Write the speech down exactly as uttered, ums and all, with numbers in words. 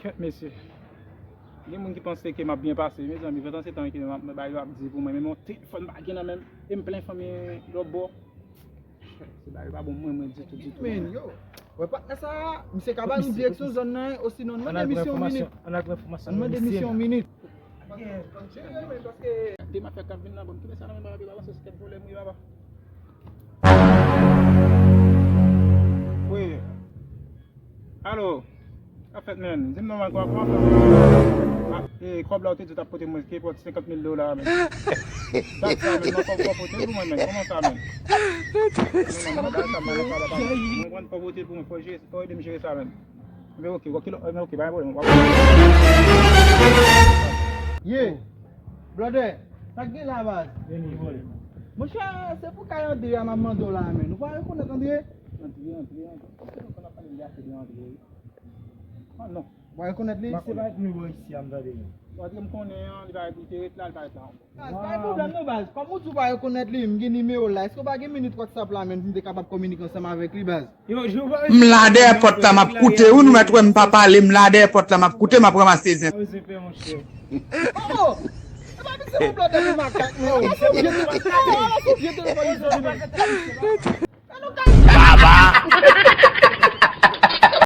Kèt mesye. Gen moun ki panse ke m ap byen pase, mezanmi, pandan se tan ke m ap, bay yo ap di pou mwen, men yon telefòn pa gen nan men m, e m plen fanmi lòt bò. Se bagay pa bon mwen, mwen ditou, ditou. Men, yo. Wè patnè sa, misye ka ba nou direksyon zòn nan, osinon, nou mande misye yon minit. Ann al pran enfòmasyon. Ann mande misye yon minit. De mafya k ap vin nan, bon, kite sa nan men m, papa, se kèt vòlè m ye, papa. Wi. Alo. Sa fèt, men. Di m non, man, kòman, kòman fè? Ah, e, kòb la ou te di w t ap pote mwen, ke pòt senkant mil dola, men. Dat sa, men, non, fò, fò pote l pou mwen, men. Kòman sa, men? Non, non, non, bagay sa, man, non, sa, papa, men. Mwen konn fò pote l pou mwen, fò jere, fò ede m jere sa, men. Men oke, oke, men oke, pa gen pwoblèm. W ap Ye, blòdè, sa k gen la, baz? Monchè, se pou kay Andre a m ap mande w la, men. Ou pa rekonèt Andre? Andre, Andre, Andre. Èske nou konn ap pale de afè de Andre, wi? Ah, non. Ou pa rekonèt li? Se pa ak nou bò isi a m tande li. Andre m konnen an, li pa ret, li te ret la, li pa ret la ankò. Baz, pa gen pwoblèm non, baz. Kòm ou di w pa rekonèt li, m gen nimewo l la. Èske w pa gen minit WhatsApp la menm pou m te kapab kominike ansanm avèk li, baz? M la dèyè pòt la, m ap koute. Ou nou mèt wè m pa pale, m la dèyè pòt la, m ap koute, m ap ranmase zen. Oh! E pa misye pou blòdè li makak, men. Ala sou vye telefòn, ala sou vye telefòn, misye vini. Baba!